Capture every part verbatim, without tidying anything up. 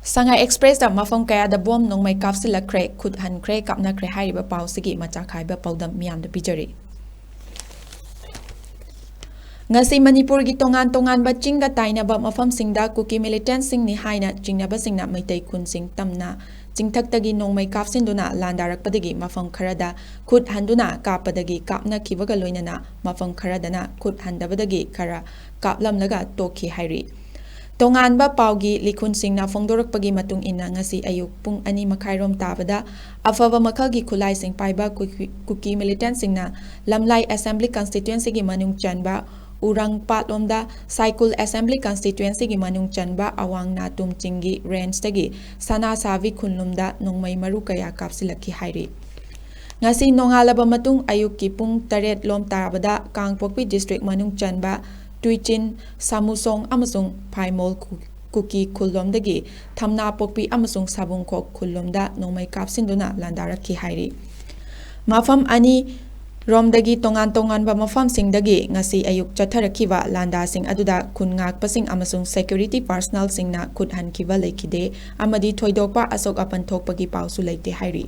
ꯁꯉꯥꯏ ꯑꯦꯛꯁꯄ꯭ꯔꯦꯁꯇ ꯃꯐꯝ ꯀꯌꯥꯗ ꯕꯣꯝ ꯅꯣꯡꯃꯩ ꯀꯥꯞꯁꯤꯜꯂꯛꯈ꯭ꯔꯦ, ꯈꯨꯠ ꯍꯟꯈ꯭ꯔꯦ, ꯀꯥꯞꯅꯈ꯭ꯔꯦ ꯍꯥꯏꯔꯤꯕ ꯄꯥꯎꯁꯤꯒꯤ ꯃꯆꯥꯈꯥꯏꯕ ꯄꯥꯎꯗꯝ ꯃꯤꯌꯥꯝꯗ ꯄꯤꯖꯔꯤ꯫ ꯉꯁꯤ ꯃꯅꯤꯄꯨꯔꯒꯤ ꯇꯣꯉꯥꯟ ꯇꯣꯉꯥꯟꯕ ꯆꯤꯡꯒ ꯇꯥꯏꯅꯕ ꯃꯐꯝꯁꯤꯡꯗ ꯀꯨꯀꯤ ꯃꯤꯂꯤꯇꯦꯟꯠꯁꯤꯡꯅꯤ ꯍꯥꯏꯅ ꯆꯤꯡꯅꯕꯁꯤꯡꯅ ꯃꯩꯇꯩ ꯈꯨꯟꯁꯤꯡ ꯇꯝꯅ ꯆꯤꯡꯊꯛꯇꯒꯤ ꯅꯣꯡꯃꯩ ꯀꯥꯞꯁꯤꯟꯗꯨꯅ ꯂꯥꯟꯗꯥꯔꯛꯄꯗꯒꯤ ꯃꯐꯝ ꯈꯔꯗ ꯈꯨꯠ ꯍꯟꯗꯨꯅ ꯀꯥꯞꯄꯗꯒꯤ ꯀꯥꯞꯅꯈꯤꯕꯒ ꯂꯣꯏꯅꯅ ꯃꯐꯝ ꯈꯔꯗꯅ ꯈꯨꯠ ꯍꯟꯗꯕꯗꯒꯤ ꯈꯔ ꯀꯥꯞꯂꯝꯂꯒ ꯇꯣꯛꯈꯤ ꯍꯥꯏꯔꯤ꯫ ꯇꯣꯉꯥꯟꯕ ꯄꯥꯎꯒꯤ ꯂꯤꯈꯨꯟꯁꯤꯡꯅ ꯐꯣꯡꯗꯣꯔꯛꯄꯒꯤ ꯃꯇꯨꯡ ꯏꯟꯅ, ꯉꯁꯤ ꯑꯌꯨꯛ ꯄꯨꯡ ꯑꯅꯤ ꯃꯈꯥꯏꯔꯣꯝ ꯇꯥꯕꯗ ꯑꯐꯕ ꯃꯈꯜꯒꯤ ꯈꯨꯠꯂꯥꯏꯁꯤꯡ ꯄꯥꯏꯕ ꯀꯨꯀꯤ, ꯀꯨꯀꯤ ꯃꯤꯂꯤꯇꯦꯟꯠꯁꯤꯡꯅ ꯂꯝꯂꯥꯏ ꯑꯦꯁꯦꯝꯕ꯭ꯂꯤ ꯀꯟꯁꯇꯤꯇ꯭ꯋꯦꯟꯁꯤꯒꯤ ꯃꯅꯨꯡ ꯆꯟꯕ ꯎꯔꯪ ꯄꯥꯠꯂꯣꯝꯗ ꯁꯥꯏꯀꯨꯜ ꯑꯦꯁꯦꯝꯕ꯭ꯂꯤ ꯀꯟꯁꯇꯤꯇ꯭ꯋꯦꯟꯁꯤꯒꯤ ꯃꯅꯨꯡ ꯆꯟꯕ ꯑꯋꯥꯡ ꯅꯥꯇꯨꯝ ꯆꯤꯡꯒꯤ ꯔꯦꯟꯖꯇꯒꯤ ꯁꯅꯥꯁꯥꯕꯤ ꯈꯨꯟꯂꯣꯝꯗ ꯅꯣꯡꯃꯩ ꯃꯔꯨ ꯀꯌꯥ ꯀꯥꯞꯁꯤꯜꯂꯛꯈꯤ ꯍꯥꯏꯔꯤ꯫ ꯉꯁꯤ ꯅꯣꯡꯉꯥꯜꯂꯕ ꯃꯇꯨꯡ ꯑꯌꯨꯛꯀꯤ ꯄꯨꯡ ꯇꯔꯦꯠ ꯂꯣꯝ ꯇꯥꯕꯗ ꯀꯥꯡꯄꯣꯛꯄꯤ ꯗꯤꯁꯇ꯭ꯔꯤꯛ ꯃꯅꯨꯡ ꯆꯟꯕ ꯇꯨꯏꯆꯤꯟ, ꯁꯥꯃꯨꯁꯣꯡ ꯑꯃꯁꯨꯡ ꯐꯥꯏꯃꯣꯜ ꯀꯨ-, ꯀꯨꯀꯤ ꯈꯨꯜꯂꯣꯝꯗꯒꯤ ꯊꯝꯅꯥꯄꯣꯛꯄꯤ ꯑꯃꯁꯨꯡ ꯁꯥꯕꯨꯡꯈꯣꯛ ꯈꯨꯜꯂꯣꯝꯗ ꯅꯣꯡꯃꯩ ꯀꯥꯞꯁꯤꯟꯗꯨꯅ ꯂꯥꯟꯗꯥꯔꯛꯈꯤ ꯍꯥꯏꯔꯤ꯫ ꯃꯐꯝ ꯑꯅꯤ ꯔꯣꯝꯗꯒꯤ ꯇꯣꯉꯥꯟ ꯇꯣꯉꯥꯟꯕ ꯃꯐꯝꯁꯤꯡꯗꯒꯤ ꯉꯁꯤ ꯑꯌꯨꯛ ꯆꯠꯊꯔꯛꯈꯤꯕ ꯂꯥꯟꯗꯥꯁꯤꯡ ꯑꯗꯨꯗ ꯈꯨꯟ ꯉꯥꯛꯄꯁꯤꯡ ꯑꯃꯁꯨꯡ ꯁꯦꯀ꯭ꯌꯨꯔꯤꯇꯤ ꯄꯥꯔꯁꯅꯦꯜꯁꯤꯡꯅ ꯈꯨꯠ ꯍꯟꯈꯤꯕ ꯂꯩꯈꯤꯗꯦ ꯑꯃꯗꯤ ꯊꯣꯏꯗꯣꯛꯄ ꯑꯁꯣꯛ ꯑꯄꯟ ꯊꯣꯛꯄꯒꯤ ꯄꯥꯎꯁꯨ ꯂꯩꯇꯦ ꯍꯥꯏꯔꯤ꯫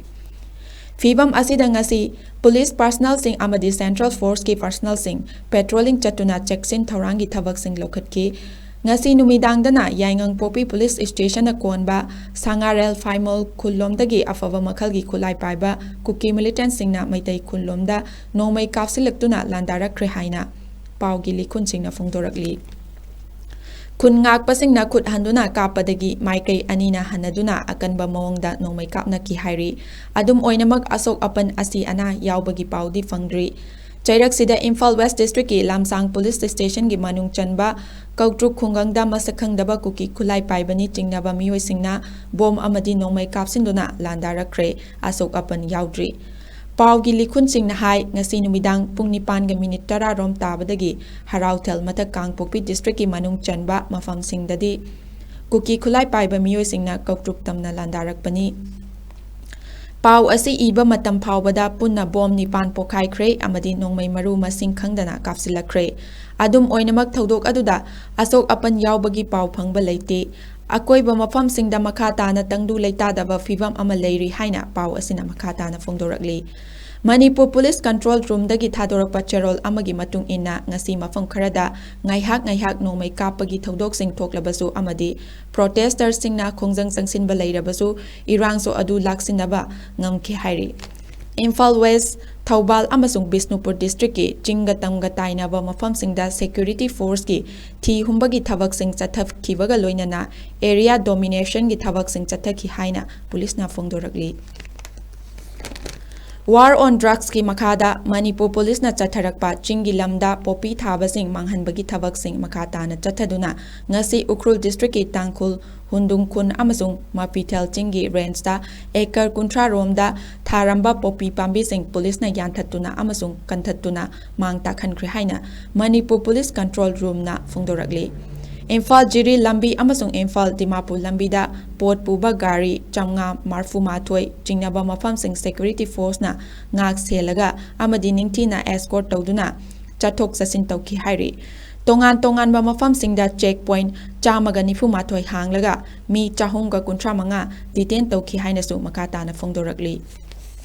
ꯐꯤꯕꯝ ꯑꯁꯤꯗ ꯉꯁꯤ ꯄꯨꯂꯤꯁ ꯄꯥꯔꯁꯅꯦꯜꯁꯤꯡ ꯑꯃꯗꯤ ꯁꯦꯟꯇ꯭ꯔꯦꯜ ꯐꯣꯔꯁꯀꯤ ꯄꯥꯔꯁꯅꯦꯜꯁꯤꯡ ꯄꯦꯇ꯭ꯔꯣꯂꯤꯡ ꯆꯠꯇꯨꯅ ꯆꯦꯛꯁꯤꯟ ꯊꯧꯔꯥꯡꯒꯤ ꯊꯕꯛꯁꯤꯡ ꯂꯧꯈꯠꯈꯤ꯫ ꯉꯁꯤ ꯅꯨꯃꯤꯗꯥꯡꯗꯅ ꯌꯥꯏꯉꯪꯄꯣꯛꯄꯤ ꯄꯨꯂꯤꯁ ꯁ꯭ꯇꯦꯁꯟꯅ ꯀꯣꯟꯕ ꯁꯉꯥꯔꯦꯜ ꯐꯥꯏꯃꯣꯜ ꯈꯨꯜꯂꯣꯝꯗꯒꯤ ꯑꯐꯕ ꯃꯈꯜꯒꯤ ꯈꯨꯠꯂꯥꯏ ꯄꯥꯏꯕ ꯀꯨꯀꯤ ꯃꯤꯂꯤꯇꯦꯟꯠꯁꯤꯡꯅ ꯃꯩꯇꯩ ꯈꯨꯜꯂꯣꯝꯗ ꯅꯣꯡꯃꯩ ꯀꯥꯞꯁꯤꯜꯂꯛꯇꯨꯅ ꯂꯥꯟꯗꯥꯔꯛꯈ꯭ꯔꯦ ꯍꯥꯏꯅ ꯄꯥꯎꯒꯤ ꯂꯤꯈꯨꯟꯁꯤꯡꯅ ꯐꯣꯡꯗꯣꯔꯛꯂꯤ꯫ ꯈꯨꯟ ꯉꯥꯛꯄꯁꯤꯡꯅ ꯈꯨꯠ ꯍꯟꯗꯨꯅ ꯀꯥꯞꯄꯗꯒꯤ ꯃꯥꯏꯀꯩ ꯑꯅꯤꯅ ꯍꯟꯅꯗꯨꯅ ꯑꯀꯟꯕ ꯃꯑꯣꯡꯗ ꯅꯣꯡꯃꯩ ꯀꯥꯞꯅꯈꯤ ꯍꯥꯏꯔꯤ꯫ ꯑꯗꯨꯝ ꯑꯣꯏꯅꯃꯛ, ꯑꯁꯣꯛ ꯑꯄꯟ ꯑꯁꯤ ꯑꯅꯥ ꯌꯥꯎꯕꯒꯤ ꯄꯥꯎꯗꯤ ꯐꯪꯗ꯭ꯔꯤ꯫ ꯆꯩꯔꯛꯁꯤꯗ ꯏꯝꯐꯥꯜ ꯋꯦꯁ ꯗꯤꯁꯇ꯭ꯔꯤꯛꯀꯤ ꯂꯝꯁꯥꯡ ꯄꯨꯂꯤꯁ ꯁ꯭ꯇꯦꯁꯟꯒꯤ ꯃꯅꯨꯡ ꯆꯟꯕ ꯀꯧꯇ꯭ꯔꯨꯛ ꯈꯨꯡꯒꯪꯗ ꯃꯁꯛ ꯈꯪꯗꯕ ꯀꯨꯀꯤ ꯈꯨꯠꯂꯥꯏ ꯄꯥꯏꯕꯅꯤ ꯆꯤꯡꯅꯕ ꯃꯤꯑꯣꯏꯁꯤꯡꯅ ꯕꯣꯝ ꯑꯃꯗꯤ ꯅꯣꯡꯃꯩ ꯀꯥꯞꯁꯤꯟꯗꯨꯅ ꯂꯥꯟꯗꯥꯔꯛꯈ꯭ꯔꯦ꯫ ꯑꯁꯣꯛ ꯑꯄꯟ ꯌꯥꯎꯗ꯭ꯔꯤ꯫ ꯄꯥꯎꯒꯤ ꯂꯤꯈꯨꯟꯁꯤꯡꯅ ꯍꯥꯏ, ꯉꯁꯤ ꯅꯨꯃꯤꯗꯥꯡ ꯄꯨꯡ ꯅꯤꯄꯥꯟꯒ ꯃꯤꯅꯤꯠ ꯇꯔꯥ ꯔꯣꯝ ꯇꯥꯕꯗꯒꯤ ꯍꯔꯥꯎꯊꯦꯜ ꯃꯊꯛ ꯀꯥꯡꯄꯣꯛꯄꯤ ꯗꯤꯁꯇ꯭ꯔꯤꯛꯀꯤ ꯃꯅꯨꯡ ꯆꯟꯕ ꯃꯐꯝꯁꯤꯡꯗꯗꯤ ꯀꯨꯀꯤ ꯈꯨꯠꯂꯥꯏ ꯄꯥꯏꯕ ꯃꯤꯑꯣꯏꯁꯤꯡꯅ ꯀꯧꯇ꯭ꯔꯨꯛ ꯇꯝꯅ ꯂꯥꯟꯗꯥꯔꯛꯄꯅꯤ꯫ ꯄꯥꯎ ꯑꯁꯤ ꯏꯕ ꯃꯇꯝ ꯐꯥꯎꯕꯗ ꯄꯨꯟꯅ ꯕꯣꯝ ꯅꯤꯄꯥꯟ ꯄꯣꯈꯥꯏꯈ꯭ꯔꯦ ꯑꯃꯗꯤ ꯅꯣꯡꯃꯩ ꯃꯔꯨ ꯃꯁꯤꯡ ꯈꯪꯗꯅ ꯀꯥꯞꯁꯤꯜꯂꯛꯈ꯭ꯔꯦ꯫ ꯑꯗꯨꯝ ꯑꯣꯏꯅꯃꯛ, ꯊꯧꯗꯣꯛ ꯑꯗꯨꯗ ꯑꯁꯣꯛ ꯑꯄꯟ ꯌꯥꯎꯕꯒꯤ ꯄꯥꯎ ꯐꯪꯕ ꯂꯩꯇꯦ꯫ ꯑꯀꯣꯏꯕ ꯃꯐꯝꯁꯤꯡꯗ ꯃꯈꯥ ꯇꯥꯅ ꯇꯪꯗꯨ ꯂꯩꯇꯥꯗꯕ ꯐꯤꯚꯝ ꯑꯃ ꯂꯩꯔꯤ ꯍꯥꯏꯅ ꯄꯥꯎ ꯑꯁꯤꯅ ꯃꯈꯥ ꯇꯥꯅ ꯐꯣꯡꯗꯣꯔꯛꯂꯤ꯫ ꯃꯅꯤꯄꯨꯔ ꯄꯨꯂꯤꯁ ꯀꯟꯇ꯭ꯔꯣꯜ ꯔꯨꯝꯗꯒꯤ ꯊꯥꯗꯣꯔꯛꯄ ꯆꯦꯔꯣꯜ ꯑꯃꯒꯤ ꯃꯇꯨꯡ ꯏꯟꯅ, ꯉꯁꯤ ꯃꯐꯝ ꯈꯔꯗ ꯉꯥꯏꯍꯥꯛ ꯉꯥꯏꯍꯥꯛ ꯅꯣꯡꯃꯩ ꯀꯥꯞꯄꯒꯤ ꯊꯧꯗꯣꯛꯁꯤꯡ ꯊꯣꯛꯂꯕꯁꯨ ꯑꯃꯗꯤ ꯄ꯭ꯔꯣꯇꯦꯁꯇꯔꯁꯤꯡꯅ ꯈꯣꯡꯖꯪ ꯆꯪꯁꯤꯟꯕ ꯂꯩꯔꯕꯁꯨ, ꯏꯔꯥꯡꯁꯨ ꯑꯗꯨ ꯂꯥꯛꯁꯤꯟꯅꯕ ꯉꯝꯈꯤ ꯍꯥꯏꯔꯤ꯫ ꯏꯝꯐꯥꯜ ꯋꯦꯁ, ꯊꯧꯕꯥꯜ ꯑꯃꯁꯨꯡ ꯕꯤꯁꯅꯨꯄꯨꯔ ꯗꯤꯁꯇ꯭ꯔꯤꯛꯀꯤ ꯆꯤꯡꯒ ꯇꯝꯒ ꯇꯥꯏꯅꯕ ꯃꯐꯝꯁꯤꯡꯗ ꯁꯦꯀ꯭ꯌꯨꯔꯤꯇꯤ ꯐꯣꯔꯁꯀꯤ ꯊꯤ ꯍꯨꯝꯕꯒꯤ ꯊꯕꯛꯁꯤꯡ ꯆꯠꯊꯈꯤꯕꯒ ꯂꯣꯏꯅꯅ ꯑꯦꯔꯤꯌꯥ ꯗꯣꯃꯤꯅꯦꯁꯟꯒꯤ ꯊꯕꯛꯁꯤꯡ ꯆꯠꯊꯈꯤ ꯍꯥꯏꯅ ꯄꯨꯂꯤꯁꯅ ꯐꯣꯡꯗꯣꯔꯛꯂꯤ꯫ War on Drugsꯀꯤ ꯃꯈꯥꯗ ꯃꯅꯤꯄꯨꯔ ꯄꯨꯂꯤꯁꯅ ꯆꯠꯊꯔꯛꯄ ꯆꯤꯡꯒꯤ ꯂꯝꯗ ꯄꯣꯄꯤ ꯊꯥꯕꯁꯤꯡ ꯃꯥꯡꯍꯟꯕꯒꯤ ꯊꯕꯛꯁꯤꯡ ꯃꯈꯥ ꯇꯥꯅ ꯆꯠꯊꯗꯨꯅ ꯉꯁꯤ ꯎꯈ꯭ꯔꯨꯜ ꯗꯤꯁꯇ꯭ꯔꯤꯛꯀꯤ ꯇꯥꯡꯈꯨꯜ, ꯍꯨꯟꯗꯨꯡꯈꯨꯟ ꯑꯃꯁꯨꯡ ꯃꯥꯄꯤꯊꯦꯜ ꯆꯤꯡꯒꯤ ꯔꯦꯟꯖꯇ ꯑꯦꯀꯔ ꯀꯨꯟꯊ꯭ꯔꯥ ꯔꯣꯝꯗ ꯊꯥꯔꯝꯕ ꯄꯣꯄꯤ ꯄꯥꯝꯕꯤꯁꯤꯡ ꯄꯨꯂꯤꯁꯅ ꯌꯥꯟꯊꯠꯇꯨꯅ ꯑꯃꯁꯨꯡ ꯀꯟꯊꯠꯇꯨꯅ ꯃꯥꯡ ꯇꯥꯛꯍꯟꯈ꯭ꯔꯦ ꯍꯥꯏꯅ ꯃꯅꯤꯄꯨꯔ ꯄꯨꯂꯤꯁ ꯀꯟꯇ꯭ꯔꯣꯜ ꯔꯨꯝꯅ ꯐꯣꯡꯗꯣꯔꯛꯂꯤ꯫ ꯏꯝꯐꯥꯜ ꯖꯤꯔꯤ ꯂꯝꯕꯤ ꯑꯃꯁꯨꯡ ꯏꯝꯐꯥꯜ ꯗꯤꯃꯥꯄꯨꯔ ꯂꯝꯕꯤꯗ ꯄꯣꯠ ꯄꯨꯕ ꯒꯥꯔꯤ ꯆꯥꯝꯃꯉꯥ ꯃꯔꯤꯐꯨ ꯃꯥꯊꯣꯏ ꯆꯤꯡꯅꯕ ꯃꯐꯝꯁꯤꯡ ꯁꯦꯀ꯭ꯌꯨꯔꯤꯇꯤ ꯐꯣꯔꯁꯅ ꯉꯥꯛ ꯁꯦꯜꯂꯒ ꯑꯃꯗꯤ ꯅꯤꯡꯊꯤꯅ ꯑꯦꯁꯀꯣꯔꯠ ꯇꯧꯗꯨꯅ ꯆꯠꯊꯣꯛ ꯆꯠꯁꯤꯟ ꯇꯧꯈꯤ ꯍꯥꯏꯔꯤ꯫ ꯇꯣꯉꯥꯟ ꯇꯣꯉꯥꯟꯕ ꯃꯐꯝꯁꯤꯡꯗ ꯆꯦꯛ ꯄꯣꯏꯟꯠ ꯆꯥꯝꯃꯒ ꯅꯤꯐꯨ ꯃꯥꯊꯣꯏ ꯍꯥꯡꯂꯒ ꯃꯤ ꯆꯍꯨꯝꯒ ꯀꯨꯟꯊ꯭ꯔꯥ ꯃꯉꯥ ꯗꯤꯇꯦꯟ ꯇꯧꯈꯤ ꯍꯥꯏꯅꯁꯨ ꯃꯈꯥ ꯇꯥꯅ ꯐꯣꯡꯗꯣꯔꯛꯂꯤ꯫